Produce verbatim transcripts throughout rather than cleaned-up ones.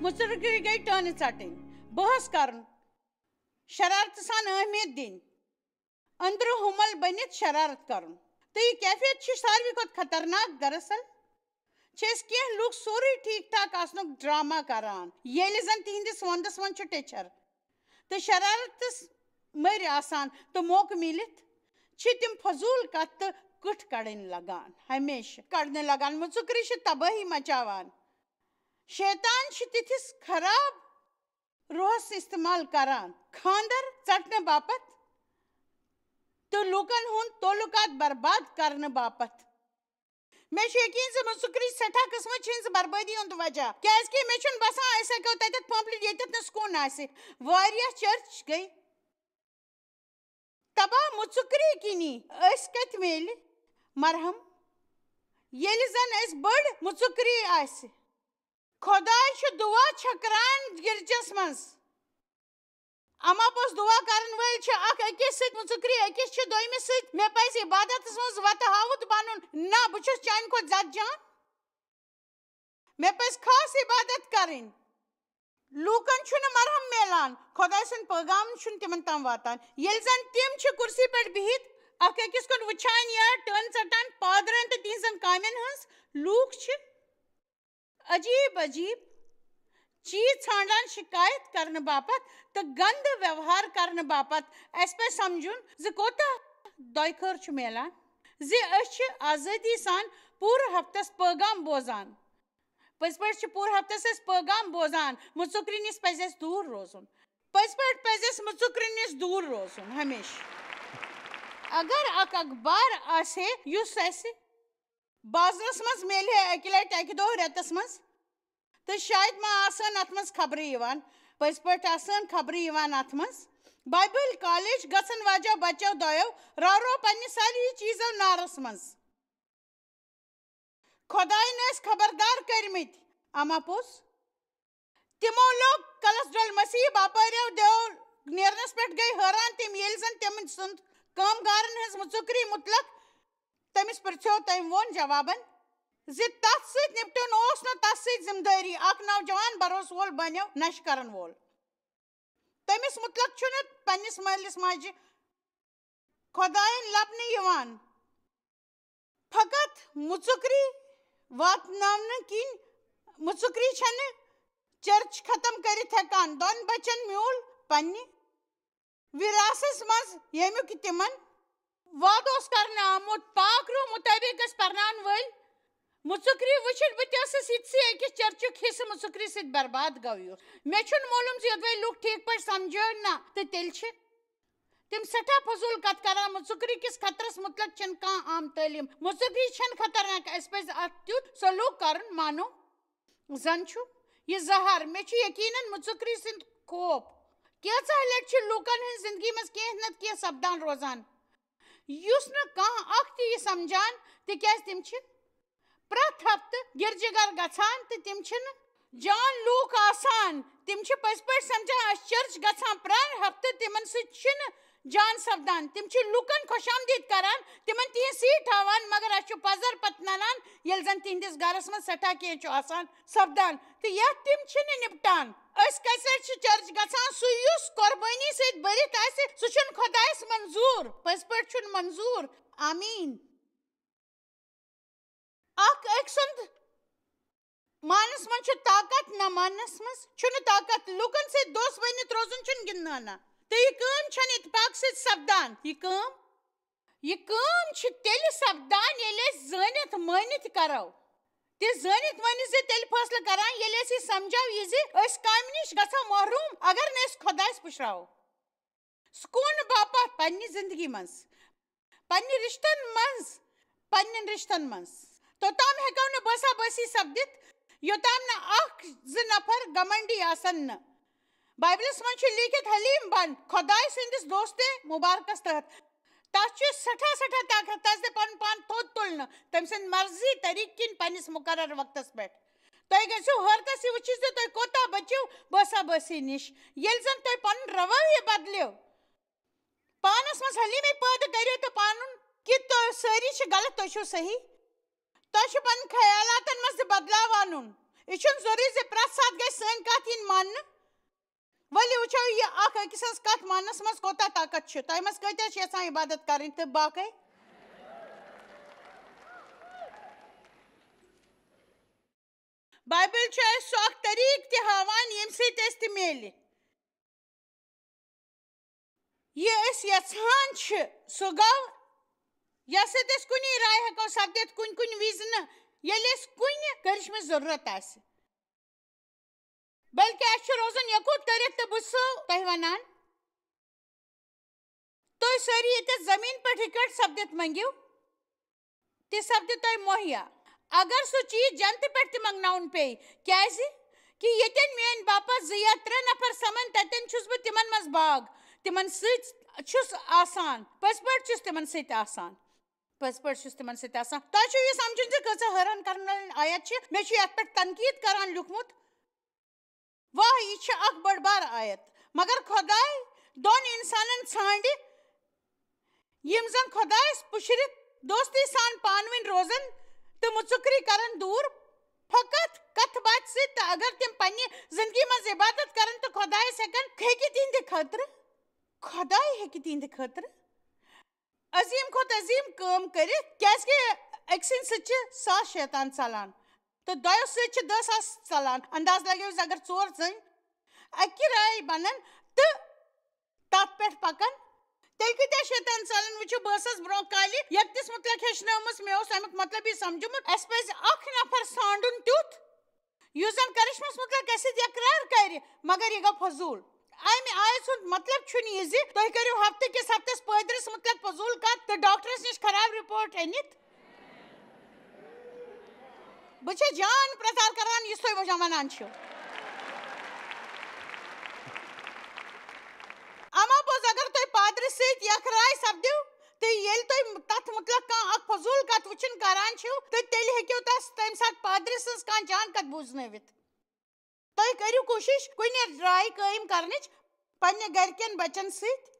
بُزرگٕے گٔے ٹٲنہٕ ژَٹٕنۍ، بحث کَرُن، شرارتہٕ سان اہمیت دِنۍ، أنٛدرٕ ہُمل بٔنِتھ شرارت کَرُن۔ تہٕ یہِ کیفیت چھِ ساروی کھۄتہٕ خطرناک۔ دراصل چھِ أسۍ کینٛہہ لوٗکھ سورُے ٹھیٖک ٹھاک آسنُک ڈرامہ کران، ییٚلہِ زن تِہنٛدِس وندس منٛز چھُ ٹیچھر تہٕ شرارتس مٔرۍ آسان تہٕ موقعہٕ میٖلِتھ چھِ تِم فضوٗل کتھ تہٕ کٕٹھ کڑٕنۍ لگان، ہمیشہٕ کڑنہٕ لگان۔ مُژُکری چھِ تبٲہی مچاوان۔ شیطان چھِ تِتھِس خراب روحس استعمال کران خاندر ژٹنہٕ باپتھ تہٕ لوٗکن ہُنٛد تعلقات برباد کرنہٕ باپتھ۔ مےٚ چھُ یقیٖن زِ مُژُکری سٮ۪ٹھاہ قٕسمٕچ ہٕنٛز بربٲدی ہُنٛد وجہ، کیازِ کہِ مےٚ چھُنہٕ باسان أسۍ ہٮ۪کو تَتٮ۪تھ پھۄمپلِتھ ییٚتٮ۪تھ نہٕ سکوٗن آسہِ۔ واریاہ چرچ گٔے تباہ مُژُکری کِنی۔ أسۍ کتہِ میلہِ مرہم ییٚلہِ زن أسۍ بٔڑ مُژُکری آسہِ؟ خۄداے چھُ دُعا چھٔکران گرجس منٛز۔ اما پوٚز دُعا کرن وٲلۍ چھِ اکھ أکِس سۭتۍ مُژُکری، أکِس چھِ دوٚیمِس سۭتۍ۔ مےٚ پزِ عبادتس منٛز وتہٕ ہاوُت بنُن۔ نہ، بہٕ چھُس چانہِ کھۄتہٕ زیادٕ جان۔ مےٚ پزِ خاص عبادت کرٕنۍ۔ لوٗکن چھُنہٕ مرہم میلان، خۄداے سُنٛد پیغام چھُنہٕ تِمن تام واتان۔ ییٚلہِ زن تِم چھِ کُرسی پٮ۪ٹھ بِہِتھ اکھ أکِس کُن وٕچھان یا ٹٲن ژٹان پادرن تہٕ تِہنٛزن کامٮ۪ن ہٕنٛز، لوٗکھ چھِ عجیب عجیب چیز ژھانڈان شکایت کرنہٕ باپتھ تہٕ گندٕ ویوہار کرنہٕ باپتھ۔ اسہِ پزِ سمجھُن زِ کوتاہ دۄیہِ خٲر چھُ میلان زِ أسۍ چھِ آزٲدی سان پوٗرٕ ہفتس پٲغام بوزان۔ پٔزۍ پٲٹھۍ چھِ پوٗرٕ ہفتس أسۍ پٲغام بوزان۔ مُژُکری نِش پزِ اسہِ دوٗر روزُن۔ پٔزۍ پٲٹھۍ پزِ اسہِ مُژُکری نِش دوٗر روزُن ہمیشہٕ۔ اگر اکھ اخبار آسہِ ہے یُس اسہِ بازرس منٛز میلہِ ہے اکہِ لٹہِ اکہِ دۄہ رٮ۪تس منٛز، تہٕ شاید ما آسہٕ ہن اتھ منٛز خبرٕ یِوان۔ پٔزۍ پٲٹھۍ آسہٕ ہن خبرٕ یِوان اتھ منٛز۔ بایبل کالج گژھن واجو بچو دۄیو راورو پننہِ ساروی چیزو نارس منٛز۔ خۄداین ٲسۍ خبردار کٔرمٕتۍ، اما پوٚز۔ تِمو لوگ کلس ڈل مسیح باپٲرٮ۪و دیو نیرنس پٮ۪ٹھ گٔے حٲران تِم، ییٚلہِ زن تِم سُنٛد کٲمگارن ہٕنٛز مُژُکری مُتلق تٔمِس پرٛژھیو۔ تٔمۍ ووٚن جوابن زِ تتھ سۭتۍ نپٹُن اوس نہٕ تس سۭتۍ ذمہٕ دٲری۔ اکھ نوجوان بھروسہٕ وول بنیو نشہٕ کرن وول۔ تٔمِس مُتلق چھُنہٕ پننِس مٲلِس ماجہِ خۄدایَن لبنہٕ یِوان۔ فقط مُژُکری واتناونہٕ کِنۍ، مُژُکری چھَنہٕ چرچ ختم کٔرِتھ ہٮ۪کان۔ دۄن بچن میوٗل پننہِ وراثس منٛز، ییٚمیُک تِمن وعدٕ اوس کرنہٕ آمُت۔ پاک روح مُطٲبِق ٲسۍ پرناون وٲلۍ مُژُکری وٕچھِتھ، بہٕ تہِ ٲسٕس یِتسٕے أکِس چرچُک حصہٕ مُژُکری سۭتۍ برباد گوٚو یُس۔ مےٚ چھُنہٕ معلوم زِ یوٚدوَے لُکھ ٹھیٖک پٲٹھۍ سمجھٲوۍ نہ تہٕ تیٚلہِ چھِ تِم سٮ۪ٹھاہ فضوٗل کتھ کران۔ مُژُکری کِس خطرس مُتلق چھَنہٕ کانٛہہ عام تعلیٖم۔ مُژُکری چھَنہٕ خطرناک۔ اَسہِ پزِ اتھ تیُتھ سلوک کرُن مانو زن چھُ یہِ زہر۔ مےٚ چھُ یقیناً مُژُکری سُنٛد خوف۔ کینٛژھا لٹہِ چھِ لوٗکن ہٕنٛز زندگی منٛز کینٛہہ نتہٕ کینٛہہ سپدان روزان، یُس نہٕ کانٛہہ اکھ تہِ یہِ سمجھان، تِکیازِ تِم چھِ پرٛٮ۪تھ ہفتہٕ گرجہِ گھر گژھان تہٕ تِم چھِنہٕ جان لوٗکھ آسان۔ تِم چھِ پٔزۍ پٲٹھۍ سمجھان، أسۍ چرچ گژھان پرٛٮ۪تھ ہفتہٕ، تِمن سۭتۍ چھِنہٕ جان سپدان۔ تِم چھِ لوٗکن خۄش آمدید کران، تِمن تِہنٛز سیٖٹ ہاوان، مگر اَسہِ چھُ پزر پتہٕ ننان، ییٚلہِ زن تِہنٛدِس گرس منٛز سٮ۪ٹھاہ کینٛہہ چھُ آسان سپدان تہٕ یتھ تِم چھِنہٕ نِپٹان۔ أسۍ کتہِ سۭتۍ چھِ چرچ گژھان؟ سُہ یُس قۄربٲنی سۭتۍ بٔرِتھ آسہِ، سُہ چھُنہٕ خۄدایس منظوٗر، پٔزۍ پٲٹھۍ چھُنہٕ منظوٗر۔ آمیٖن۔ اکھ أکۍ سُنٛد مانس منٛز چھُ طاقت، نہ مانس منٛز چھُنہٕ طاقت۔ لوٗکن سۭتۍ دوست بٔنِتھ روزُن چھُنہٕ گِنٛدنہٕ۔ تہٕ یہِ کٲم چھَنہٕ اتفاق سۭتۍ سپدان۔ یہِ کٲم، یہِ کٲم چھِ تیٚلہِ سپدان، ییٚلہِ أسۍ زٲنِتھ مٲنِتھ کرو۔ تہِ زٲنِتھ مٲنِتھ زِ تیٚلہِ فٲصلہٕ کران، ییٚلہِ أسۍ یہِ سمجھو یہِ زِ أسۍ کامہِ نِش گژھو محروٗم، اگر نہٕ أسۍ خۄدایس پُشراوو۔ سکوٗنہٕ باپتھ پننہِ زندگی منٛز، پننہِ رشتن منٛز، پننٮ۪ن رشتن منٛز۔ توٚتام ہٮ۪کو نہٕ بٲسا بٲسی سپدِتھ، یوٚتام نہٕ اکھ زٕ نفر گمنڈی آسن نہٕ۔ بایبلس منٛز چھُ لیٖکھِتھ، حلیم بن خۄداے سٕنٛدِس دوستِ مُبارکس تحت۔ تس چھُ سٮ۪ٹھاہ، سٮ۪ٹھاہ طاقت، تس دِ پنُن پان تھوٚد تُلنہٕ، تٔمۍ سٕنٛدِ مرضی طریٖقہٕ کِنۍ پننِس مُقرر وقتس پٮ۪ٹھ۔ تُہۍ گٔژھِو حٲرتس یہِ وٕچھِتھ زِ تُہۍ کوتاہ بٔچِو بٲسا بٲسی نِش، ییٚلہِ زن تُہۍ پنُن رویہِ بدلِو۔ پانس منٛز حلیٖمی پٲدٕ کٔرِو تہٕ پانُن کہِ تُہۍ سٲری چھِ غلط، تُہۍ چھِو صحیح۔ تۄہہِ چھُ پنٕنۍ خیالاتن منٛز تہِ بدلاو انُن۔ یہِ چھُنہٕ ضروٗری زِ پرٛٮ۪تھ ساتہٕ گژھِ سٲنۍ کَتھ یِنۍ ماننہٕ۔ ؤلِو وٕچھو، یہِ اَکھ أکۍ سٕنٛز کَتھ ماننَس منٛز کوٗتاہ طاقت چھُ۔ تۄہہِ منٛز کۭتیٛاہ چھِ یَژھان عبادت کَرٕنۍ تہٕ باقٕے؟ بایبل چھُ اَسہِ سُہ اَکھ طریٖقہٕ تہِ ہاوان، ییٚمہِ سۭتۍ اَسہِ تہِ میلہِ۔ یہِ أسۍ یَژھان چھِ، سُہ گوٚو، یَتھ سۭتۍ أسۍ کُنی راے ہٮ۪کو سَپدِتھ، کُنہِ کُنہِ وِزِ نہٕ، ییٚلہِ اَسہِ کُنہِ کرشمٕچ ضروٗرت آسہِ۔ بلکہِ اَسہِ چھُ روزُن یَکُت کٔرِتھ، تہٕ بہٕ چھُسو تۄہہِ وَنان، تُہۍ سٲری ییٚتٮ۪تھ زٔمیٖن پٮ۪ٹھ اِکٹھ سَپدِتھ مٔنٛگِو، تہِ سَپدِ تۄہہِ مُہیا۔ اگر سُہ چیٖز جنتہٕ پٮ۪ٹھ تہِ منٛگناوُن پیٚیہِ، کیٛازِ کہِ ییٚتٮ۪ن میٛٲنۍ باپتھ زٕ یا ترٛےٚ نفر سَمَن، تَتٮ۪ن چھُس بہٕ تِمَن منٛز باغ، تِمَن سۭتۍ چھُس آسان، پٔزۍ پٲٹھۍ چھُس تِمَن سۭتۍ آسان۔ پٔزۍ پٲٹھۍ چھُس تِمَن سۭتۍ آسان۔ تۄہہِ چھُو یہِ سَمجھُن زِ کۭژاہ حٲران کَرَن وٲلۍ آیت چھِ۔ مےٚ چھُ یَتھ پٮ۪ٹھ تنقیٖد کَران لیوٗکھمُت۔ واہ، یہِ چھِ اَکھ بٔڑ بار آیت۔ مگر خۄداے دۄن اِنسانَن ژھانٛڈِ، یِم زَن خۄدایَس پُشرِتھ دوستی سان پانہٕ ؤنۍ روزَن تہٕ مُژُکری کَرَن دوٗر، فقط کَتھٕ باتھِ سۭتۍ۔ تہٕ اگر تِم پنٛنہِ زِندگی منٛز عبادت کَرَن تہٕ خۄدایَس ہٮ۪کَن، ہیٚکہِ تِہِنٛدِ خٲطرٕ، خۄداے ہیٚکہِ تِہِنٛدِ خٲطرٕ عظیٖم کھۄتہٕ عظیٖم کٲم کٔرِتھ، کیٛازِکہِ أکۍ سٕنٛدِ سۭتۍ چھِ ساس شیطان ژَلان تہٕ دۄیو سۭتۍ چھِ دَہ ساس ژَلان۔ انداز لگٲوِو زِ اگر ژور زٔنۍ اَکہِ رایہِ بَنَن تہٕ تَتھ پٮ۪ٹھ پَکَن، تیٚلہِ کۭتیٛاہ شیطان ژَلَن؟ وٕچھِو، بہٕ ٲسٕس برٛونٛہہ کالہِ یَکتِس مُتعلِق ہیٚچھنٲومٕژ، مےٚ اوس اَمیُک مطلب یہِ سَمجھُمُت، اَسہِ پَزِ اَکھ نفر ژھانٛڈُن تیُتھ، یُس زَن کرشمس مُتعلِق اَسہِ سۭتۍ اقرار کَرِ، مگر یہِ گوٚو فضوٗل۔ اَمہِ آیژ ہُنٛد مطلب چھُنہٕ یہِ زِ تُہۍ کٔرِو ہفتہٕ کِس ہفتس پٲدرِس مُتعلق فضوٗل کَتھ تہٕ ڈاکٹرس نِش خراب رپورٹ أنِتھ۔ بہٕ چھَس جان پرٛچار کران، یُس تُہۍ وۄنۍ وَنان چھِو۔ اما پوٚز، اگر تُہۍ پادرِ سۭتۍ یکھ راے سپدِو تہٕ ییٚلہِ تۄہہِ تَتھ مُتعلق کانٛہہ اکھ فضوٗل کتھ وٕچھِن کران چھِو، تہٕ تیٚلہِ ہیٚکِو تَس تَمہِ ساتہٕ پادرِ سٕنٛز کانٛہہ جان کتھ بوٗزنٲوِتھ۔ تُہۍ کٔرِو کوٗشِش کُنہِ راے قٲیِم کرنٕچ، پننہِ گرِکٮ۪ن بچن سۭتۍ۔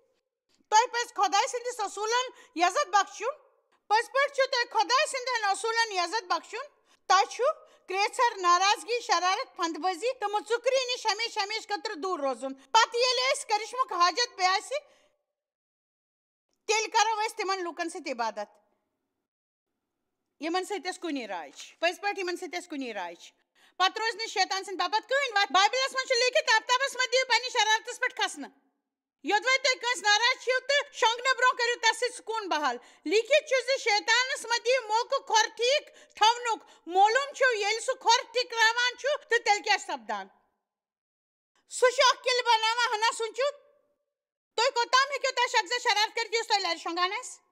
تۄہہِ پزِ خۄداے سٕنٛدِس اصوٗلن یزت بخشُن۔ پٔزۍ پٲٹھۍ چھُ تۄہہِ خۄداے سٕنٛدٮ۪ن اصوٗلن یزت بخشُن۔ تۄہہِ چھُ کرٛیژھر، ناراضگی، شرارت، پھندبٲزی تہٕ مُژُکری نِش ہمیشہٕ ہمیشہٕ خٲطرٕ دوٗر روزُن۔ پتہٕ ییٚلہِ اَسہِ کرشمُک حاجت پیٚیہِ اَسہِ، تیٚلہِ کرو أسۍ تِمن لوٗکن سۭتۍ عبادت۔ یِمن سۭتۍ اَسہِ کُنی راے چھِ، پٔزۍ پٲٹھۍ یِمن سۭتۍ اَسہِ کُنی راے چھِ۔ پتہٕ روزِ نہٕ شیطان سٕنٛدِ باپتھ کٕہٕنۍ وَتھ۔ بایبلس منٛز چھُ لیٖکھِتھ، "آفتابس منٛز دِیِو پننِس شرارتس پٮ۪ٹھ کھسنہٕ۔" یوٚدوَے تُہۍ کٲنٛسہِ ناراض چھِو تہٕ شۄنٛگنہٕ برٛونٛہہ کٔرِو تَس سۭتۍ سکوٗن بحال۔ لیٖکھِتھ چھُ زِ شیطانَس مہ دِیِو موقعہٕ کھۄر ٹھیٖک تھاونُک۔ معلوٗم چھُ، ییٚلہِ سُہ کھۄر ٹھیٖکراوان چھُ تہٕ تیٚلہِ کیٛاہ چھُ سپدان؟ سُہ چھُ اکھ قلعہٕ بناوان۔ ہنا سوٗنٛچِو، تُہۍ کوٚتام ہیٚکِو تَس شخصس شرارت کٔرِتھ، یُس تۄہہِ لَرِ شۄنٛگان آسہِ؟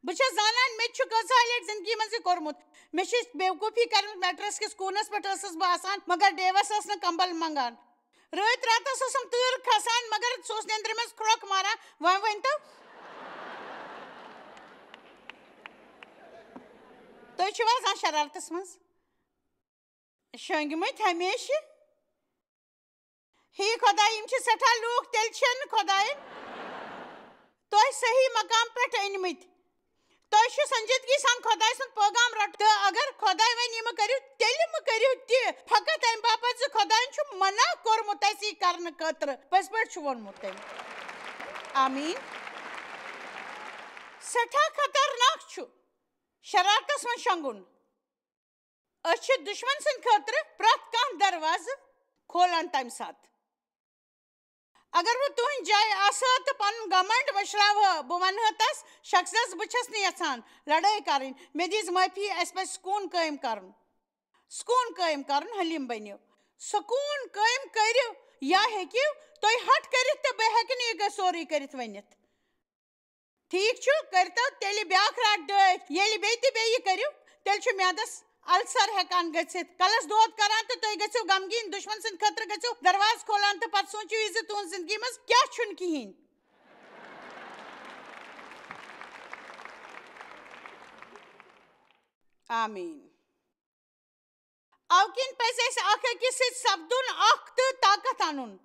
بہٕ چھَس زانان، مےٚ تہِ چھُ کٔژ لَٹہِ زِندگی منٛز یہِ کوٚرمُت۔ مےٚ چھِ بیوقوٗفی کٔرمٕژ، میٹرس کِس کوٗنَس پٮ۪ٹھ ٲسٕس بہٕ آسان، مگر ڈیوَس ٲس نہٕ کمبل منٛگان۔ رٲتۍ راتس ٲسٕم تۭر کھسان، مگر سُہ اوس نیٚنٛدرِ منٛز کھرٛۄکھ ماران۔ وۄنۍ ؤنۍ تو، تُہۍ چھِو آسان شرارتس منٛز؟ شۄنٛگمٕتۍ ہمیشہٕ؟ ہے خۄداے، یِم چھِ سٮ۪ٹھاہ لوٗکھ، تیٚلہِ چھِنہٕ خۄدایَن تۄہہِ صحیح مقام پٮ۪ٹھ أنۍمٕتۍ۔ تۄہہِ چھُ سنجیدگی سان خۄداے سُنٛد پٲغام رَٹُن۔ تہٕ اگر خۄداے وَنہِ، "یہِ مہٕ کٔرِو"، تیٚلہِ مہٕ کٔرِو تہِ۔ فقط اَمہِ باپتھ زِ خۄدایَن چھُ منع کوٚرمُت اَسہِ یہِ کرنہٕ خٲطرٕ۔ پٔزۍ پٲٹھۍ چھُ ووٚنمُت تٔمۍ۔ آمیٖن۔ سٮ۪ٹھاہ خطرناک چھُ شرارتس منٛز شۄنٛگُن۔ أسۍ چھِ دُشمن سٕنٛدِ خٲطرٕ پرٛٮ۪تھ کانٛہہ دروازٕ کھولان تَمہِ ساتہٕ۔ اگر بہٕ تُہٕنٛدِ جایہِ آسہٕ ہا تہٕ پنُن گھمنڈ مٔشراوہا، بہٕ ونہٕ ہا تس شخصس، "بہٕ چھَس نہٕ یژھان لڑٲے کرٕنۍ، مےٚ دِیٖز معٲفی، اَسہِ پزِ سکوٗن قٲیِم کرُن۔" سکوٗن قٲیِم کرُن، حلیٖم بٔنِو۔ سکوٗن قٲیِم کٔرِو، یا ہیٚکِو تُہۍ ہٹ کٔرِتھ تہٕ بہٕ ہیٚکہٕ نہٕ یہِ سورُے کٔرِتھ ؤنِتھ۔ ٹھیٖک چھُ، کٔرۍتو تیٚلہِ بیٛاکھ رٹھ ڈٲٹھۍ۔ ییٚلہِ بیٚیہِ تہِ بیٚیہِ کٔرِو، تیٚلہِ چھُ میٛادَس ulcer ہٮ۪کان گٔژھِتھ۔ کلس دود کران تہٕ تُہۍ گٔژھِو غمگیٖن، دُشمن سٕنٛدِ خٲطرٕ گٔژھِو دروازٕ کھولان تہٕ پتہٕ سوٗنٛچِو یہِ زِ تُہٕنٛز زِندگی منٛز کیٛاہ چھُنہٕ کِہیٖنۍ۔ آمیٖن۔ اَوٕ کِنۍ پَزِ اَسہِ اکھ أکِس سۭتۍ سپدُن اکھ تہٕ طاقت اَنُن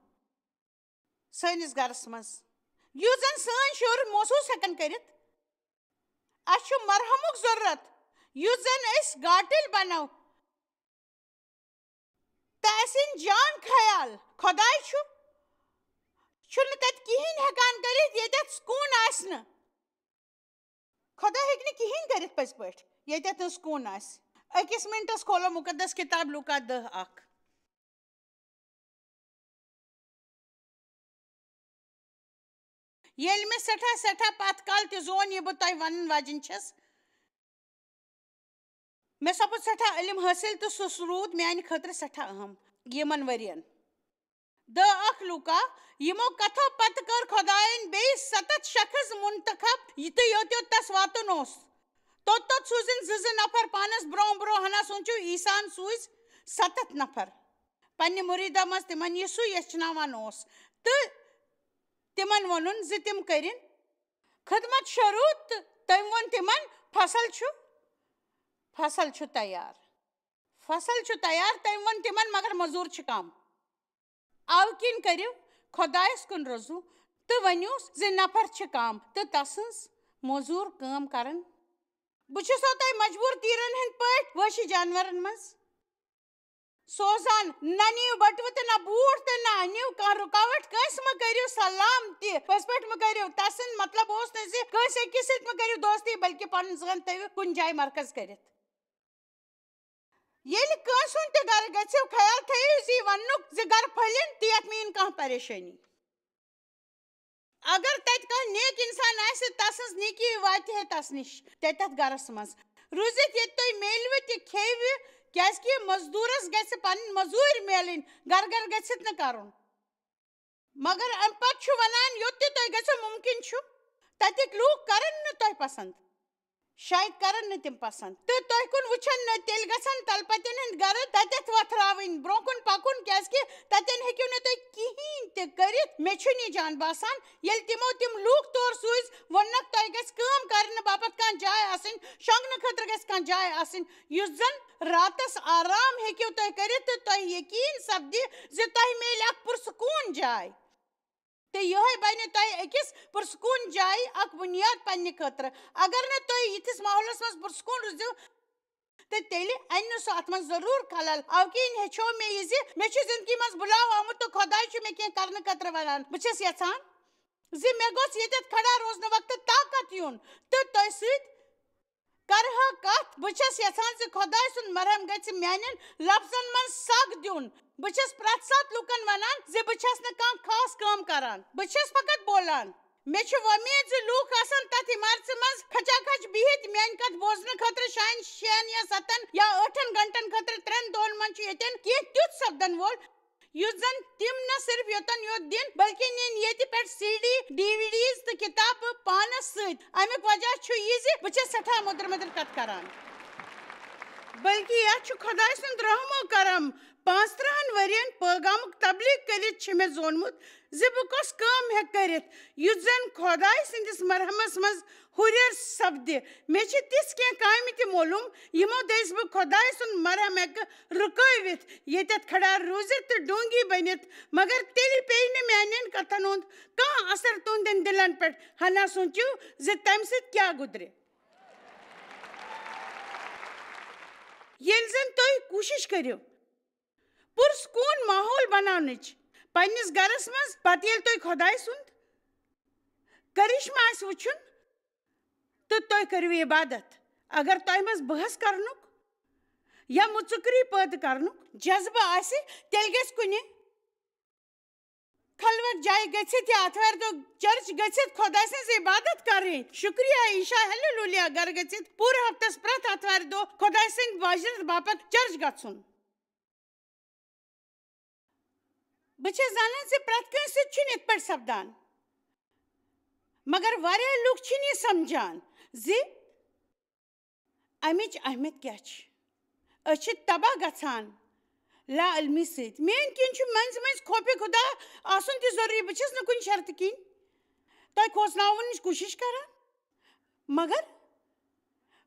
سٲنِس گرس منٛز، یُتھ زن سٲنۍ شُرۍ محسوٗس ہٮ۪کن کٔرِتھ، اَسہِ چھُ مرہمُک ضروٗرت، یُتھ زن أسۍ گاٹٕلۍ بنو۔ تہٕ اَسہِ یِن جان خیال، خۄداے چھُ، چھُنہٕ تَتہِ کِہیٖنۍ ہٮ۪کان کٔرِتھ، ییٚتٮ۪تھ سکوٗن آسہِ نہٕ۔ خۄداے ہیٚکہِ نہٕ کِہیٖنۍ کٔرِتھ پٔزۍ پٲٹھۍ، ییٚتٮ۪تھ نہٕ سکوٗن آسہِ۔ أکِس مِنٹَس کھولو مُقدس کِتاب لوٗکا دَہ اَکھ۔ ییٚلہِ مےٚ سٮ۪ٹھاہ، سٮ۪ٹھاہ پَتھ کال تہِ زون یہِ بہٕ تۄہہِ وَنَن واجٮ۪ن چھَس، مےٚ سپُد سٮ۪ٹھاہ علم حٲصِل تہٕ سُہ روٗد میٛانہِ خٲطرٕ سٮ۪ٹھاہ اہم یِمَن ؤرِین۔ دَہ اَکھ لوٗکا، یِمو کتھو پتہٕ کٔر خۄدایَن بیٚیہِ سَتَتھ شخص منتخب، یہِ تہٕ یوٚت یوٚت تَس واتُن اوس۔ توٚت توٚت سوٗزِن زٕ زٕ نفر پانَس برٛونٛہہ برٛونٛہہ۔ ہنا سوٗنٛچِو، عیسیٰ ہَن سوٗزۍ سَتَتھ نفر پننہِ مُریٖدو منٛز تِمن یہِ سُہ یژھناوان اوس۔ تہٕ تِمن ووٚنُن زِ تِم کٔرِن خدمت شروٗع، تہٕ تٔمۍ ووٚن تِمن، "فصل چھُ، فصل چھُ تیار۔ فصل چھُ تیار"، تٔمۍ ووٚن تِمن، "مگر مزوٗر چھِ کم۔ اَوٕ کِنۍ کٔرِو خۄدایَس کُن رُجوٗع تہٕ ؤنِو زِ نفر چھِ کم تہٕ تسٕنز مزوٗر کٲم کرن۔ بہٕ چھُسو تۄہہِ مجبوٗر تیٖرن ہٕنٛدۍ پٲٹھۍ وٲشہِ جانورن منٛز سوزان۔ نہ نِیِو بٔٹوٕ تہٕ نہ بوٗٹھ تہٕ نہ أنِو کانٛہہ رُکاوٹ۔ کٲنٛسہِ مہ کٔرِو سلام تہِ۔ پٔزۍ پٲٹھۍ مہ کٔرِو۔" تسُنٛد مطلب اوس نہٕ زِ کٲنٛسہِ أکِس سۭتۍ مہ کٔرِو دوستی، بلکہِ پنُن ذہن تھٲوِو کُنہِ جایہِ مرکز کٔرِتھ۔ ییٚلہِ کٲنٛسہِ ہُنٛد تہِ گرٕ گژھِو، خیال تھٲیِو زِ یہِ وننُک زِ گرٕ پھٔلِن تہٕ یتھ مہ یِن کانٛہہ پریشٲنی۔ اگر تتہِ کانٛہہ نیک انسان آسہِ، تسٕنٛز نیکی واتہِ ہے تس نِش، تتٮ۪تھ گرس منٛز روٗزِتھ، ییٚتہِ تُہۍ میلوٕ تہِ کھیٚیوٕ، کیازِ کہِ مزدوٗرس گژھِ پنٕنۍ مزوٗرۍ میلٕنۍ، گرٕ گرٕ گٔژھِتھ نہٕ کرُن۔ مگر امہِ پتہٕ چھُ ونان، یوٚت تہِ تۄہہِ گژھِو مُمکِن چھُ، تتِکۍ لوٗکھ کرن نہٕ تۄہہِ پسند۔ شاید کرن نہٕ تِم پسند۔ تہٕ تۄہہِ کُن وٕچھن نہٕ، تیٚلہِ گژھن تلپتٮ۪ن ہٕنٛدۍ گرٕ تتٮ۪تھ وۄتھراوٕنۍ، برونٛہہ کُن پکُن، کیازِ کہِ تتٮ۪ن ہیٚکِو نہٕ تُہۍ کِہیٖنۍ تہِ کٔرِتھ۔ مےٚ چھُنہٕ یہِ جان باسان، ییٚلہِ تِمو تِم لوٗکھ تور سوٗزۍ، ووٚننکھ، "تۄہہِ گژھِ کٲم کرنہٕ باپتھ کانٛہہ جاے آسٕنۍ، شۄنٛگنہٕ خٲطرٕ گژھِ کانٛہہ جاے آسٕنۍ، یُس زن راتس آرام ہیٚکِو تُہۍ کٔرِتھ تہٕ تۄہہِ یقیٖن سپدِ زِ تۄہہِ میلہِ اکھ پُرسکوٗن جاے۔" تہٕ یِہوٚے بنہِ تۄہہِ أکِس پُرسکوٗن جایہِ اکھ بُنیاد پننہِ خٲطرٕ۔ اگر نہٕ تُہۍ یِتھِس ماحولس منٛز پُرسکوٗن روٗزِو، تہٕ تیٚلہِ اَنہِ نہٕ سُہ اَتھ منٛز ضروٗر خلل۔ اَوٕ کِنۍ ہیٚچھو مےٚ یہِ زِ مےٚ چھُ زندگی منٛز بُلاو آمُت تہٕ خۄداے چھُ مےٚ کینٛہہ کرنہٕ خٲطرٕ ونان۔ بہٕ چھَس یژھان زِ مےٚ گوٚژھ ییٚتٮ۪تھ کھڑا روزنہٕ وقتہٕ طاقت یُن تہٕ تۄہہِ سۭتۍ کرٕ ہا کتھ۔ بہٕ چھَس یژھان زِ خۄداے سُنٛد مرہم گژھِ میانٮ۪ن لفظن منٛز سگ دیُن۔ بہٕ چھَس پرٛٮ۪تھ ساتہٕ لوٗکن ونان زِ بہٕ چھَس نہٕ کانٛہہ خاص کٲم کران، بہٕ چھَس فقط بولان۔ مےٚ چھِ وۄمید زِ لوٗکھ آسن تتھ عمارژِ منٛز کھچا کھچ بِہِتھ میانہِ کتھ بوزنہٕ خٲطرٕ شاین شٮ۪ن یا ستن یا ٲٹھن گھنٹن خٲطرٕ۔ ترٛٮ۪ن دۄہن منٛز چھُ ییٚتٮ۪ن کینٛہہ تیُتھ سپدن وول، یُتھ زن تِم نہ صرف یوتن یوت دِن، بلکہِ نِن ییٚتہِ پٮ۪ٹھ C D, D V Ds تہٕ کِتابہٕ پانس سۭتۍ۔ امیُک وجہ چھُ یہِ زِ بہٕ چھَس سٮ۪ٹھاہ مٔدٕر مٔدٕر کتھ کران۔ بلکہِ یتھ چھُ خۄداے سُنٛد رحم و کرم۔ پانٛژترٕٛہن ؤرین پٲغامُک تبلیغ کٔرِتھ چھِ مےٚ زونمُت زِ بہٕ کۄس کٲم ہیٚکہٕ کٔرِتھ، یُتھ زن خۄداے سٕنٛدِس مرحمس منٛز ہُرٮ۪ر سپدِ۔ مےٚ چھِ تِژھ کینٛہہ کامہِ تہِ معلوم، یِمو دٔسۍ بہٕ خۄداے سُنٛد مرحم ہیٚکہٕ رُکٲوِتھ۔ ییٚتٮ۪تھ کھڑا روٗزِتھ تہٕ ڈونگی بٔنِتھ، مگر تیٚلہِ پیٚیہِ نہٕ میانٮ۪ن کتھن ہُنٛد کانٛہہ اثر تُہنٛدٮ۪ن دِلن پٮ۪ٹھ۔ ہنا سوٗنٛچِو زِ تمہِ سۭتۍ کیٛاہ گُزرِ۔ ییٚلہِ زن تُہۍ کوٗشِش کٔرِو پُرسکوٗن ماحول بناونٕچ پننِس گرس منٛز، پتہٕ ییٚلہِ تُہۍ خۄداے سُنٛد کرشمہٕ آسہِ وٕچھُن، تہٕ تُہۍ کٔرِو عبادت۔ اگر تۄہہِ منٛز بحث کرنُک یا مُژُکری پٲدٕ کرنُک جذبہٕ آسہِ، تیٚلہِ گژھِ کُنہِ خلوت جایہِ گٔژھِتھ یا آتھوارِ دۄہ چرچ گٔژھِتھ خۄداے سٕنٛز عبادت کرٕنۍ۔ شُکریہ، عیشا، ہیلیلویا گرٕ گٔژھِتھ پوٗرٕ ہفتس پرٛٮ۪تھ آتھوارِ دۄہ خۄداے سٕنٛدِ معاشرت باپتھ چرچ گژھُن۔ بہٕ چھَس زانان زِ پرٛٮ۪تھ کٲنٛسہِ سۭتۍ چھُنہٕ یِتھ پٲٹھۍ سپدان، مگر واریاہ لُکھ چھِنہٕ یہِ سمجھان زِ اَمِچ اہمیت کیٛاہ چھِ۔ أسۍ چھِ تباہ گژھان لا علمی سۭتۍ۔ میٛٲنۍ کِنۍ چھُ مٔنٛزۍ مٔنٛزۍ خوفِ خدا آسُن تہِ ضروٗری۔ بہٕ چھَس نہٕ کُنہِ شرطہٕ کِنۍ تۄہہِ کھوژناونٕچ کوٗشِش کران، مگر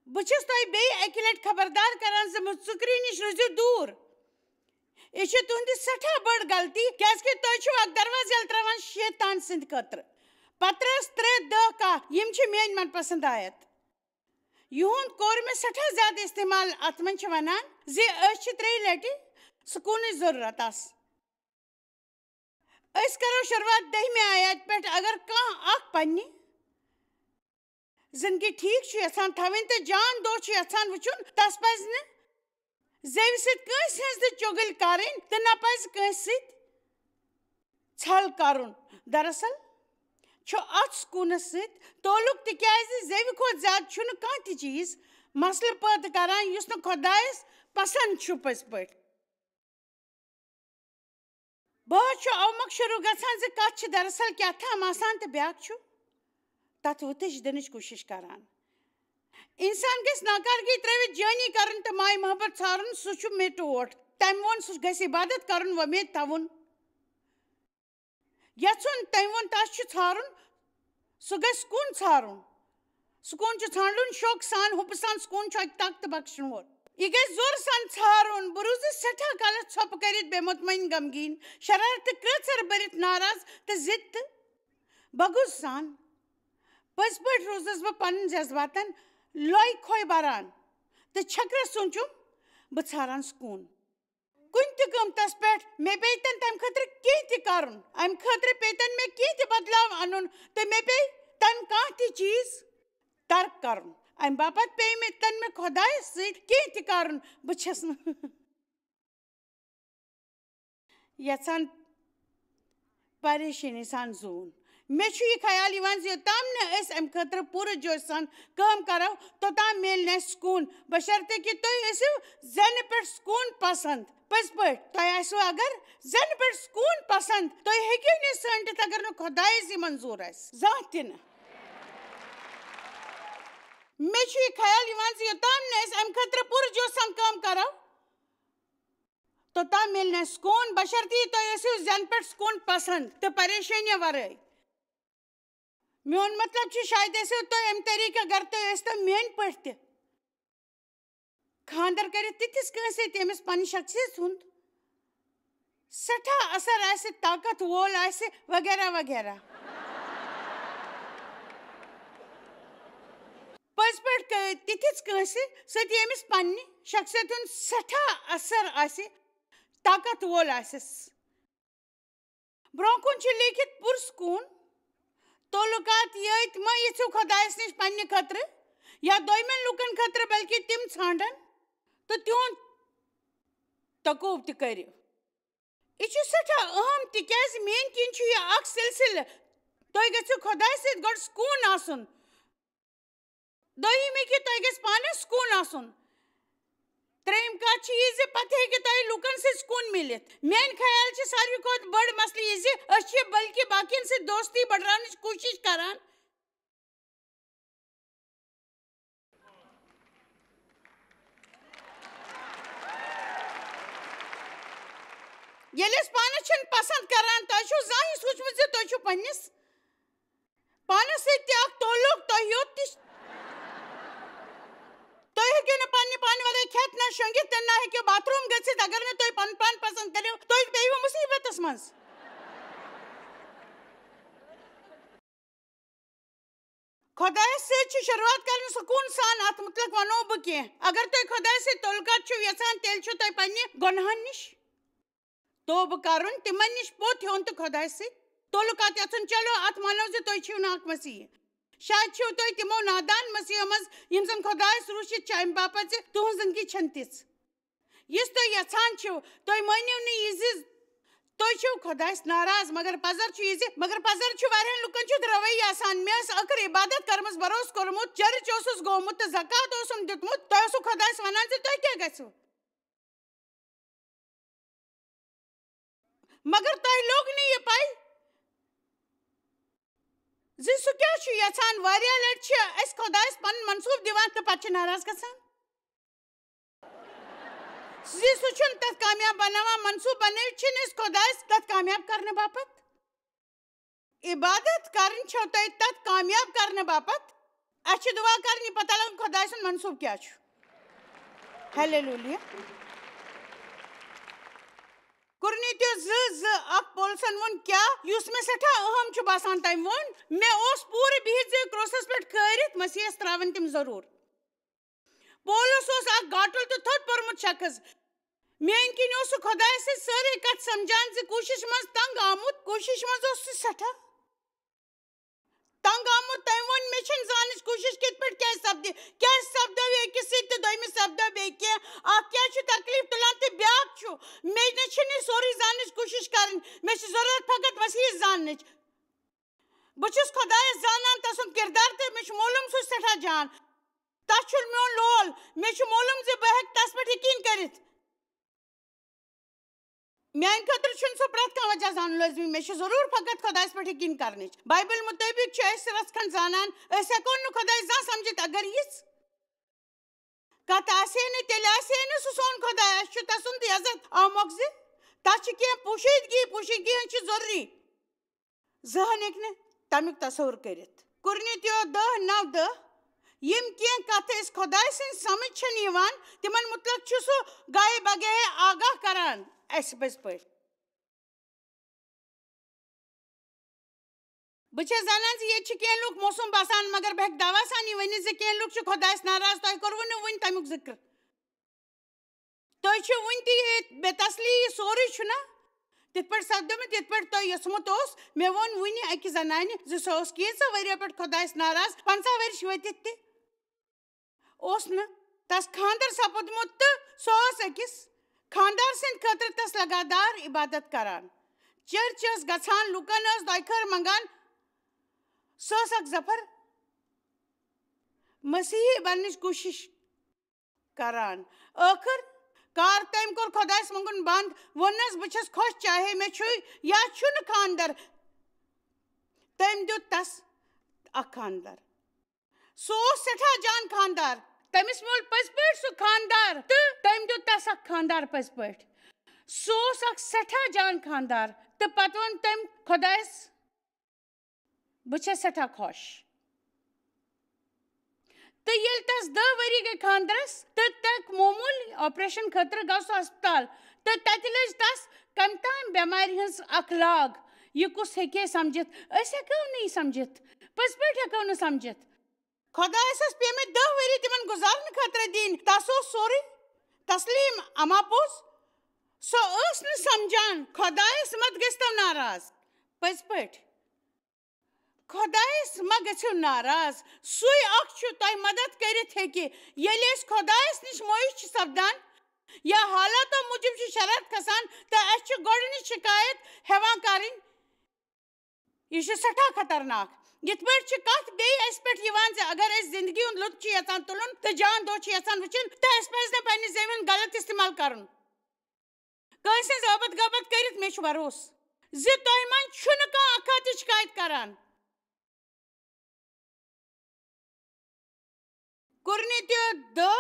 بہٕ چھَس تۄہہِ بیٚیہِ اَکہِ لَٹہِ خبردار کران زِ مُژُکری نِش روٗزِو دوٗر۔ یہِ چھِ تُہنٛدِ سٮ۪ٹھاہ بٔڑ غلطی، کیازِ کہِ تُہۍ چھِو اکھ دروازٕ یَلہٕ ترٛاوان شیطان سٕنٛدِ خٲطرٕ۔ پطرس ترٛےٚ دَہ کاہ، یِم چھِ میٲنۍ من پسند آیت۔ یِہُنٛد کوٚر مےٚ سٮ۪ٹھاہ زیادٕ استعمال۔ اتھ منٛز چھِ ونان زِ أسۍ چھِ ترٛیٚیہِ لٹہِ سکوٗنٕچ ضروٗرت آسہِ۔ أسۍ کرو شروٗعات دٔہمہِ آیت پٮ۪ٹھ۔ اگر کانٛہہ اکھ پننہِ زندگی ٹھیٖک چھُ یژھان تھاوٕنۍ تہٕ جان دۄہ چھُ یژھان وٕچھُن، تس پزِ نہٕ زیوِ سۭتۍ کٲنٛسہِ ہٕنٛز تہِ چُغٕلۍ کرٕنۍ تہٕ نہ پزِ کٲنٛسہِ سۭتۍ ژھل کرُن۔ دراصل چھُ اتھ سکوٗنس سۭتۍ تعلق، تِکیازِ زیوِ کھۄتہٕ زیادٕ چھُنہٕ کانٛہہ تہِ چیٖز مسلہٕ پٲدٕ کران یُس نہٕ خۄدایس پسند چھُ پٔزۍ پٲٹھۍ۔ بہٕ حظ چھُ اوٕ مۄکھ شروٗع گژھان زِ کتھ چھِ دراصل کیٛاہ تام آسان تہٕ بیٛاکھ چھُ تتھ وٕتِش دِنٕچ کوٗشش کران۔ انسان گژھِ ناکارگی ترٲوِتھ جٲنی کرُن تہٕ ماے محبت ژھارُن، سُہ چھُ مےٚ ٹوٹھ۔ تٔمۍ ووٚن سُہ گژھِ عبادت کرُن، وۄمید تھاوُن۔ یژھُن، تٔمۍ ووٚن تس چھُ ژھارُن، سُہ گژھِ سکوٗن ژھارُن۔ سکوٗن چھُ ژھانڈُن شوقہٕ سان، حُبہٕ سان، سکوٗن چھُ اکہِ طاقتہٕ بخشن وول۔ یہِ گژھِ زورٕ سان ژھارُن۔ بہٕ روٗزٕس سٮ۪ٹھاہ کالس ژھۄپہٕ کٔرِتھ بے مطمئن، غمگیٖن، شرارتہٕ، کرٛیژھر بٔرِتھ، ناراض تہٕ ضد تہٕ بغض سان۔ پٔزۍ پٲٹھۍ روٗزٕس بہٕ پنٕنۍ جذباتن لۄے کھوے بران تہٕ چھکرس سونچُم، بہٕ ژھاران سکوٗن۔ کُنہِ تہِ قۭمتس پٮ۪ٹھ مےٚ پیٚیہِ تن تمہِ خٲطرٕ کینٛہہ تہِ کرُن، امہِ خٲطرٕ پیٚیہِ تن مےٚ کینٛہہ تہِ بدلاو انُن تہٕ مےٚ پیٚیہِ تن کانٛہہ تہِ چیٖز ترک کرُن، امہِ باپتھ پیٚیہِ مےٚ تن مےٚ خۄدایس سۭتۍ کینٛہہ تہِ کرُن۔ بہٕ چھَس نہٕ یژھان پریشٲنی سان زوٗن۔ مےٚ چھُ یہِ خیال یِوان زِ یوٚتام نہٕ أسۍ امہِ خٲطرٕ پوٗرٕ جوشہٕ سان کٲم کرو، توٚتام میلہِ نہٕ اَسہِ سکوٗن، بشرطیکہِ تُہۍ ٲسِو زٮ۪نہٕ پٮ۪ٹھ سکوٗن پسند۔ پٔزۍ پٲٹھۍ، تۄہہِ آسِوٕ اگر زٮ۪نہٕ پٮ۪ٹھ سکوٗن پسند، تُہۍ ہیٚکِو نہٕ یہِ ژھٲنٛڈِتھ اگر نہٕ خۄدایس یہِ منظوٗر آسہِ، زانٛہہ تہِ نہٕ۔ مےٚ چھُ یہِ خیال یِوان زِ یوٚتام نہٕ أسۍ امہِ خٲطرٕ پوٗرٕ جوشہٕ سان کٲم کرو، توٚتام میلہِ نہٕ اَسہِ سکوٗن، بشرطیکہِ تُہۍ ٲسِو زٮ۪نہٕ پٮ۪ٹھ سکوٗن پسند تہٕ پریشٲنی ورٲے۔ میون مطلب چھُ، شاید ٲسِو تُہۍ امہِ طریٖقہٕ، اگر تُہۍ ٲسۍ تو میٲنۍ پٲٹھۍ تہِ خانٛدر کٔرِتھ تِتھِس کٲنٛسہِ سۭتۍ، ییٚمِس پننہِ شخصیت ہُنٛد سٮ۪ٹھاہ اثر آسہِ، طاقت وول آسہِ، وغیرہ وغیرہ۔ پٔزۍ پٲٹھۍ کٔرۍ تِتھِس کٲنٛسہِ سۭتۍ، ییٚمِس پننہِ شخصیت ہُنٛد سٮ۪ٹھاہ اثر آسہِ، طاقت وول آسٮ۪س۔ برٛونٛہہ کُن چھُ لیٖکھِتھ پُرسکوٗن تعلقات ییٚتۍ مہ یژھِو خۄدایس نِش پننہِ خٲطرٕ یا دوٚیمٮ۪ن لوٗکن خٲطرٕ، بلکہِ تِم ژھانٛڈن تہٕ تِہُنٛد تقوب تہِ کٔرِو۔ یہِ چھُ سٮ۪ٹھاہ اہم، تِکیازِ میٛانہِ کِنۍ چھُ یہِ اکھ سلسلہٕ۔ تُہۍ گژھِو خۄدایہِ سۭتۍ گۄڈٕ سکوٗن آسُن۔ دوٚیِم یہِ کہِ تۄہہِ گژھِ پانس سکوٗن آسُن۔ ترٛیٚیِم کتھ چھِ یہِ زِ پتہٕ ہیٚکہِ تۄہہِ لوٗکن سۭتۍ سکوٗن میٖلِتھ۔ میٛانہِ خیال چھِ ساروی کھۄتہٕ بٔڑ مسلہٕ یہِ زِ أسۍ چھِ بلکہِ باقین سۭتۍ دوستی بڑراونٕچ کوٗشش کران، ییٚلہِ أسۍ پانس چھِنہٕ پسند کران۔ تۄہہِ چھُو زانٛہہ یہِ سوٗنٛچمُت زِ تُہۍ چھِو پننِس پانس سۭتۍ تہِ اکھ تعلق؟ تۄہہِ یوت تہِ، تُہۍ ہیٚکِو نہٕ پننہِ پانہٕ ورٲے کھٮ۪تھ نہ شۄنٛگِتھ تہٕ نہ ہیٚکِو باتھ روٗم گٔژھِتھ، اگر نہٕ تُہۍ پنُن پان پسند کٔرِو، تُہۍ پیٚیِو مُصیبتس منٛز۔ خۄدایس سۭتۍ چھِ شروٗعات کرٕنۍ سکوٗن سان۔ اتھ مُتعلق ونو بہٕ کینٛہہ۔ اگر تُہۍ خۄدایس سۭتۍ تعلقات چھِو یژھان، تیٚلہِ چھُو تۄہہِ پننہِ گۄناہن نِش توبہٕ کرُن، تِمن نِش پوٚت ہیوٚن تہٕ خۄدایس سۭتۍ تعلقات یژھُن۔ چلو، اتھ مانو زِ تُہۍ چھِو ناحق مسیح۔ شاید چھِو تُہۍ تِمو نادان مسیحو منٛز، یِم زن خۄدایس روٗسِتھ چھِ، امہِ باپتھ زِ تُہنٛز زندگی چھنہٕ تِژھ، یِژھ تُہۍ یژھان چھِو۔ تُہۍ مٲنِو نہٕ یہِ زِ تُہۍ چھِو خۄدایس ناراض، مگر پزر چھُ یہِ زِ، مگر پزر چھُ واریاہن لُکن چھُ رویہ آسان۔ مےٚ ٲس ٲخٕر عبادت کٔرمٕژ، بروسہٕ کوٚرمُت، چرچ اوسُس گوٚمُت تہٕ زکات اوسُم دیُتمُت۔ تۄہہِ اوسُو خۄدایس ونان زِ تۄہہِ کیٛاہ گژھِوٕ؟ مگر تۄہہِ لوٚگ نہٕ یہِ پَے زِ سُہ کیٛاہ چھُ یَژھان۔ واریاہ لَٹہِ چھِ أسۍ خۄدایَس پَنُن منصوٗبہٕ دِوان تہٕ پَتہٕ چھِ ناراض گژھان۔ زِ سُہ چھُنہٕ تَتھ کامیاب بَناوان۔ منصوٗبہٕ بَنٲوِتھ چھِنہٕ أسۍ خۄدایَس تَتھ کامیاب کَرنہٕ باپَتھ۔ عبادت کرٕنۍ چھو تۄہہِ تتھ کامیاب کرنہٕ باپتھ۔ اسہِ چھِ دعا کرٕنۍ، یہِ پتہ لگُن خۄداے سُنٛد منصوٗبہٕ کیٛاہ چھُ۔ ہلیلویا۔ کُرنیتیو زٕ زٕ اکھ پولسن ووٚن، کیٛاہ یُس مےٚ سٮ۪ٹھاہ اہم چھُ باسان، تٔمۍ ووٚن، مےٚ اوس پوٗرٕ بِہِتھ زِ کرٛوسس پٮ۪ٹھ کھٲرِتھ مسیحس ترٛاوَن تِم ضروٗر۔ پولس اوس اکھ گاٹُل تہٕ تھوٚد پوٚرمُت شخص۔ میٲنۍ کِنۍ اوس سُہ خۄدایہِ سٕنٛز سٲرٕے کتھ سمجھان زِ کوٗشِش منٛز تنگ آمُت، کوٗشِش منٛز اوس سُہ سٮ۪ٹھاہ تنگ آمُت۔ تٔمۍ ووٚن، "مےٚ چھَنہٕ زاننٕچ کوٗشِش کِتھ پٲٹھۍ کیٛازِ سپدِ، کیٛازِ سپدٲو یہِ أکِس سۭتۍ تہٕ دوٚیمِس سپدٲو بیٚیہِ کینٛہہ؟ اکھ کیٛازِ چھُ تکلیف تُلان تہٕ بیٛاکھ چھُ؟ مےٚ نہ چھُنہٕ یہِ سورُے زاننٕچ کوٗشِش کرٕنۍ، مےٚ چھِ ضروٗرت فقط مسیحس زاننٕچ۔ بہٕ چھُس خۄدایس زانان، تسُنٛد کردار، تہٕ مےٚ چھُ معلوم سُہ چھُ سٮ۪ٹھاہ جان۔ تس چھُ میون لول، مےٚ چھُ معلوم زِ بہٕ ہٮ۪کہٕ تس پٮ۪ٹھ یقین کٔرِتھ۔" میانہِ خٲطرٕ چھُنہٕ سُہ پرٛٮ۪تھ کانٛہہ وجہ زانُن لٲزمی، مےٚ چھُ ضروٗر فقط خۄدایس پٮ۪ٹھ یقین کرنٕچ۔ بایبل مُطٲبِق چھِ أسۍ رژھ کھنڈ زانان، أسۍ ہٮ۪کو نہٕ خۄداے زانٛہہ سمجھِتھ اگر یِژھ کتھ آسہِ ہے نہٕ، تیٚلہِ آسہِ ہے نہٕ سُہ سون خۄداے۔ اَسہِ چھُ تسُنٛد یزتھ آمُت زِ تس چھِ کینٛہہ پوشیدگی، پوشیدگی ہٕنٛز چھِ ضروٗری۔ زٕہن ہیٚکہِ نہٕ تمیُک تصور کٔرِتھ۔ قرنتیو دہ نو دہ، یِم کینٛہہ کتھٕ أسۍ خۄداے سٕنٛز سمجھ چھنہٕ یِوان، تِمن مُتعلق چھُ سُہ گاہے بگاہے آگاہ کران اسہِ پٔزۍ پٲٹھۍ۔ بہٕ چھَس زانان زِ ییٚتہِ چھِ کینٛہہ لُکھ موسوم باسان، مگر بہٕ ہیٚکہٕ دعویٰ سان یہِ ؤنِتھ زِ کینٛہہ لُکھ چھِ خۄدایس ناراض، تۄہہِ کوٚروٕ نہٕ وُنہِ تمیُک ذکر۔ تُہۍ چھِو وُنہِ تہِ یہِ بے تسلی، یہِ سورُے چھُنہ تِتھ پٲٹھۍ سپدیومُت، یِتھ پٲٹھۍ تۄہہِ یوٚژمُت اوس۔ مےٚ ووٚن وُنہِ اَکہِ زنانہِ زِ سۄ ٲس کینٛژھو ؤرِیو پٮ۪ٹھ خۄدایَس ناراض، پنٛژاہ ؤرِش وٲتِتھ تہِ اوس نہٕ تَس خانٛدر سپُدمُت، تہٕ سۄ ٲس أکِس خانٛدار سٕنٛدِ خٲطرٕ تَس لگاتار عبادت کران۔ چرچ ٲس گژھان، لوٗکن ٲس دۄیہِ خٲر منٛگان۔ سۄ ٲس اکھ ظفر مسیحی بننٕچ کوٗشش کران۔ ٲخٕر کار تٔمۍ کوٚر خۄدایس منٛگُن بنٛد، ووٚننس، "بہٕ چھَس خۄش، چاہے مےٚ چھُ یا چھُنہٕ خانٛدر۔" تٔمۍ دیُت تس اکھ خانٛدر۔ سُہ اوس سٮ۪ٹھاہ جان خانٛدار۔ تٔمِس میوٗل پٔزۍ پٲٹھۍ سُہ خانٛدار تہٕ تٔمۍ دیُت تس اکھ خانٛدار پٔزۍ پٲٹھۍ۔ سُہ اوس اکھ سٮ۪ٹھاہ جان خانٛدار۔ تہٕ پتہٕ ووٚن تٔمۍ خۄدایس، "بہٕ چھَس سٮ۪ٹھاہ خۄش۔" تہٕ ییٚلہِ تَس دَہ ؤری گٔے خانٛدرَس تہٕ تَکھ معموٗلی آپریشن خٲطرٕ گوٚو سُہ ہسپتال، تہٕ تَتہِ لٔج تَس کَمہِ تام بٮ۪مارِ ہٕنٛز اکھ لاگ۔ یہِ کُس ہیٚکہِ ہے سمجھِتھ؟ أسۍ ہٮ۪کو نہٕ یہِ سمجھِتھ، پٔزۍ پٲٹھۍ ہٮ۪کو نہٕ سمجھِتھ۔ خۄدایَس ٲسۍ پیٚمٕتۍ دَہ ؤری تِمن گُزارنہٕ خٲطرٕ دِنۍ۔ تَس اوس سورُے تسلیٖم اما پوٚز۔ سۄ ٲس نہٕ سمجھان خۄدایَس مت گٔژھتو ناراض۔ پٔزۍ پٲٹھۍ۔ خۄدایس مہ گٔژھِو ناراض۔ سُے اکھ چھُ تۄہہِ مدد کٔرِتھ ہیٚکہِ۔ ییٚلہِ أسۍ خۄدایس نِش مایوس چھِ سپدان یا حالاتو موٗجوٗب چھِ شرارت کھسان، تہٕ اَسہِ چھِ گۄڈٕنِچ شکایت ہٮ۪وان کرٕنۍ۔ یہِ چھُ سٮ۪ٹھاہ خطرناک۔ یِتھ پٲٹھۍ چھِ کتھ بیٚیہِ اَسہِ پٮ۪ٹھ یِوان زِ اگر أسۍ زندگی ہُنٛد لطف چھِ یژھان تُلُن تہٕ جان دۄہ چھِ یژھان وٕچھُن، تہٕ اَسہِ پزِ نہٕ پننہِ زمین غلط استعمال کرُن۔ کٲنٛسہِ ہٕنٛز ٲبت غٲبت کٔرِتھ مےٚ چھُ بھروسہٕ زِ تۄہہِ منٛز چھُنہٕ کانٛہہ اکھ ہتھ تہِ شکایت کران۔ قرنتیو دہ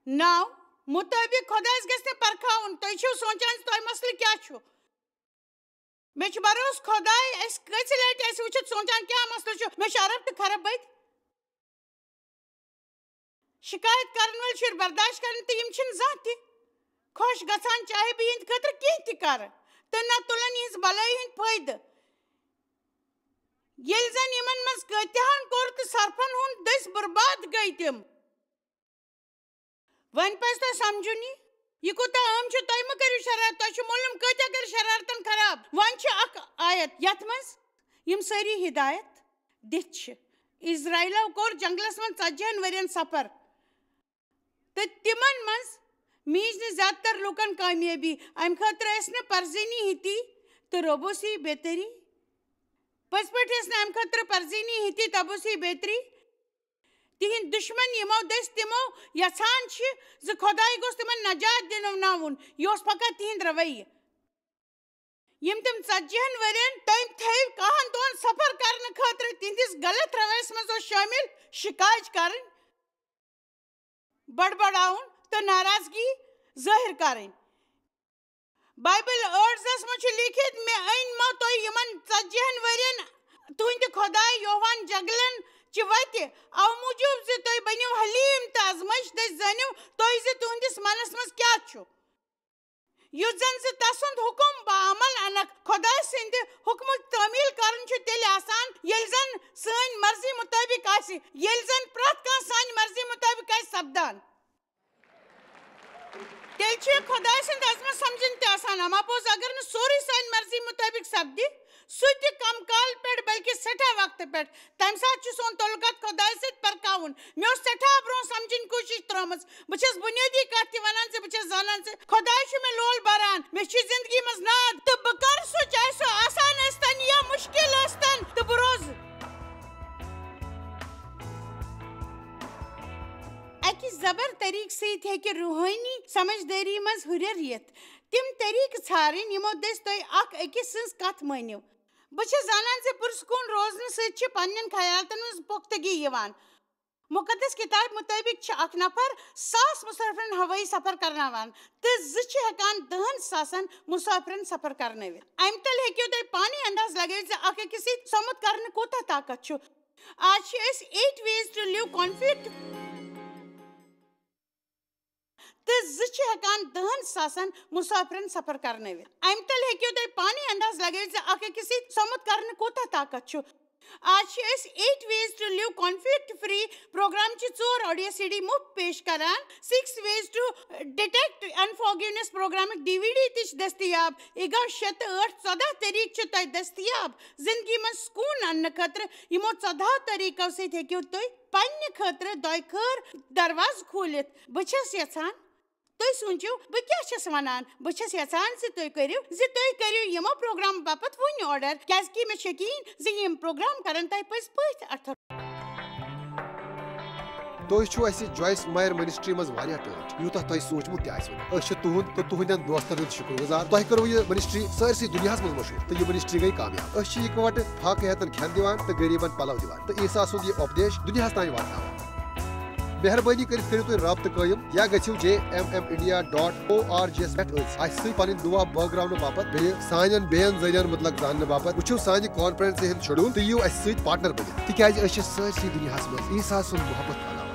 نو مُطٲبِق خۄدایَس گژھِ نہٕ پرکھاوُن۔ تُہۍ چھِو سونٛچان زِ تۄہہِ مسلہٕ کیٛاہ چھُ؟ مےٚ چھُ بھروسہٕ خۄداے اَسہِ کٔژِ لٹہِ اَسہِ وٕچھِتھ سونٛچان کیٛاہ مسلہٕ چھُ۔ مےٚ چھُ عرب تہٕ خرب بٔتۍ۔ شکایت کرن وٲلۍ شُرۍ برداشت کرٕنۍ تہٕ یِم چھِنہٕ زانٛہہ تہِ خۄش گژھان، چاہے بہٕ یِہنٛدِ خٲطرٕ کینٛہہ تہِ کرٕ، تہٕ نہ تُلن یِہنٛز بلٲیی ہُنٛد فٲیدٕ۔ ییٚلہِ زن یِمن منٛز کٲتیاہن کوٚر تہٕ صرفن ہُنٛد دٔسۍ برباد گٔے تِم۔ وۄنۍ پزِ تۄہہِ سمجھُن یہِ، یہِ کوٗتاہ اہم چھُ۔ تُہۍ مہٕ کٔرِو شرارت، تۄہہِ چھُ معلوم کٲتیاہ کٔرۍ شرارتن خراب۔ وۄنۍ چھِ اکھ آیت یتھ منٛز یِم سٲری ہدایت دِتھ چھِ۔ اسرائیلو کوٚر جنگلس منٛز ژتجی ہن ؤرین سفر، تہٕ تِمن منٛز میٖج نہٕ زیادٕ تر لوٗکن کامیٲبی۔ امہِ خٲطرٕ ٲسۍ نہٕ پرزینی ہتی تہٕ ربوسی بیتری۔ پٔزۍ پٲٹھۍ ٲسۍ نہٕ امہِ خٲطرٕ پرزینی ہتی تبوسی بیتری۔ تِہنٛدۍ دُشمن، یِمو دٔسۍ تِمو یژھان چھِ زِ خۄداے گوٚژھ تِمن نجات دِناوُن، یہِ اوس فقط تِہنٛد رویہ۔ یِم تِم ژتجی ہن ؤرین تٔمۍ تھٲوۍ کاہن دۄہن سفر کرنہٕ خٲطرٕ، تِہنٛدِس غلط رویس منٛز اوس شٲمِل شکایت کرٕنۍ، بڑبڑاوُن تہٕ ناراضگی ظٲہِر کرٕنۍ۔ بایبل ٲٹھ زس منٛز چھُ لیٖکھِتھ، "مےٚ أنۍ مو تُہۍ یِمن ژتجی ہن ؤرین تُہنٛدِ خۄدایہِ یوہوان جنگلن چہِ وتہِ، اَوٕ موٗجوٗب زِ تُہۍ بٔنِو حلیٖم تہٕ آزمٲیش دٔسۍ زٲنِو تُہۍ زِ تُہنٛدِس منس منٛز کیٛاہ چھُ۔" یُتھ زن زِ تسُنٛد حُکم بعمل انکھ۔ خۄداے سٕنٛدِ حُکمٕچ تعمیٖل کرُن چھُ تیٚلہِ آسان، ییٚلہِ زن سٲنۍ مرضی مُطٲبِق آسہِ، ییٚلہِ زن پرٛٮ۪تھ کانٛہہ سانہِ مرضی مُطٲبِق آسہِ سپدان۔ تیٚلہِ چھِ خۄداے سٕنٛز عظمت سمجھٕنۍ تہِ آسان اما پوٚز، اگر نہٕ سورُے سانہِ مرضی مُطٲبِق سپدِ، سُہ تہِ کم کال پٮ۪ٹھ بلکہِ سٮ۪ٹھاہ وقتہٕ پٮ۪ٹھ۔ تَمہِ ساتہٕ چھُ سون تعلقات خۄدایہِ سۭتۍ پرکاوُن۔ مےٚ اوس سٮ۪ٹھاہ برونٛہہ سمجھٕنۍ کوٗشِش ترٲومٕژ۔ بہٕ چھَس بُنیٲدی کَتھ تہِ وَنان زِ بہٕ چھَس زانان زِ خۄداے چھُ مےٚ لول بَران، مےٚ چھِ زِندگی منٛز ناد تہٕ بہٕ کَرٕ سُہ، چاہے سُہ آسان ٲسۍتَن یا مُشکِل ٲسۍتَن، تہٕ بہٕ روزٕ۔ اَکہِ زبر طریقہٕ سۭتۍ ہیٚکہِ روحٲنی سمجھدٲری منٛز ہُرٮ۪ر یِتھ۔ تِم طریقہٕ ژھارٕنۍ یِمو دٔسۍ تُہۍ اکھ أکِس سٕنٛز کتھ مٲنِو۔ بہٕ چھَس زانان زِ پُرسکوٗن روزنہٕ سۭتۍ چھِ پننٮ۪ن خیالاتن منٛز پختگی یِوان۔ مُقدس کِتابہِ مُطٲبِق چھِ اکھ نفر ساس مسافرن ہوٲیی سفر کرناوان تہٕ زٕ چھِ ہٮ۪کان دَہن ساسن مسافرن سفر کرنٲوِتھ۔ امہِ تل ہیٚکِو تُہۍ پانے انداز لگٲوِتھ زِ اکھ أکِس سۭتۍ سمُت کرنہٕ کوٗتاہ طاقت چھُ۔ آز چھِ أسۍ eight ways to live conflict تہٕ زٕ چھِ ہٮ۪کان دَہن ساسن مسافرن سفر کرنٲوِتھ۔ امہِ تل ہیٚکِو تُہۍ پانے انداز لگٲوِتھ زِ اکھ أکِس سۭتۍ سمُت کرنہٕ کوٗتاہ طاقت چھُ۔ آز چھِ أسۍ eight ways to live conflict free program چہِ ژور audio CD مفت پیش کران۔ Six ways to detect unforgiveness پروگرامٕکۍ DVD تہِ چھِ دٔستیاب۔ یہِ گوٚو شےٚ تہٕ ٲٹھ، ژۄداہ طریٖقہٕ چھِ تۄہہِ دٔستیاب زندگی منٛز سکوٗن اننہٕ خٲطرٕ۔ یِمو ژۄدہو طریٖقو سۭتۍ ہیٚکِو تُہۍ پننہِ خٲطرٕ دۄیہِ خٲر دروازٕ کھوٗلِتھ۔ بہٕ چھَس یژھان تُہۍ سوٗنٛچِو، بہٕ کیٛاہ چھَس وَنان؟ بہٕ چھَس یژھان زِ تُہۍ کٔرِو، زِ تُہۍ کٔرِو یِمو پروگرامو باپتھ وُنہِ order، کیٛازِکہِ مےٚ چھِ یقیٖن زِ یِم پروگرام کَرَن تۄہہِ پٔزۍ پٲٹھۍ اَتھٕ۔ تُہۍ چھِو اَسہِ جویس مایر منسٹری منٛز واریاہ ٹٲٹھۍ، یوٗتاہ تۄہہِ سوٗنٛچمُت تہِ آسِوٕ نہٕ۔ أسۍ چھِ تُہُنٛد تہٕ تُہٕنٛدٮ۪ن دوستن ہُنٛد شُکر گُزار۔ تۄہہِ کٔروٕ یہِ منسٹری سٲرسٕے دُنیاہَس منٛز مشہوٗر تہٕ یہِ منسٹری گٔے کامیاب۔ أسۍ چھِ اِکوَٹہٕ فاقہٕ ہیتن کھٮ۪ن دِوان تہٕ غریٖبن پلو دِوان تہٕ عیسیٰ سُنٛد یہِ اُپدیش دُنیاہَس تام واتناوان۔ مہربٲنی کٔرِتھ کٔرِو تُہۍ رابطہٕ قٲیِم یا گٔژھِو J M M India dot O R G یَس پٮ۪ٹھ أتھۍ اَسہِ سۭتۍ پنٕنۍ دُعا بٲگراونہٕ باپتھ، بیٚیہِ سانٮ۪ن بیٚین ذٔریعن مُتلق زاننہٕ باپتھ۔ وٕچھِو سانہِ کانفرنسہِ ہُنٛد schedule تہٕ یِیِو اَسہِ سۭتۍ پارٹنر بٔنِتھ، تِکیٛازِ أسۍ چھِ سٲرسٕے دُنیاہَس منٛز عیسیٰ سُنٛد محبت پھٔہلاوان۔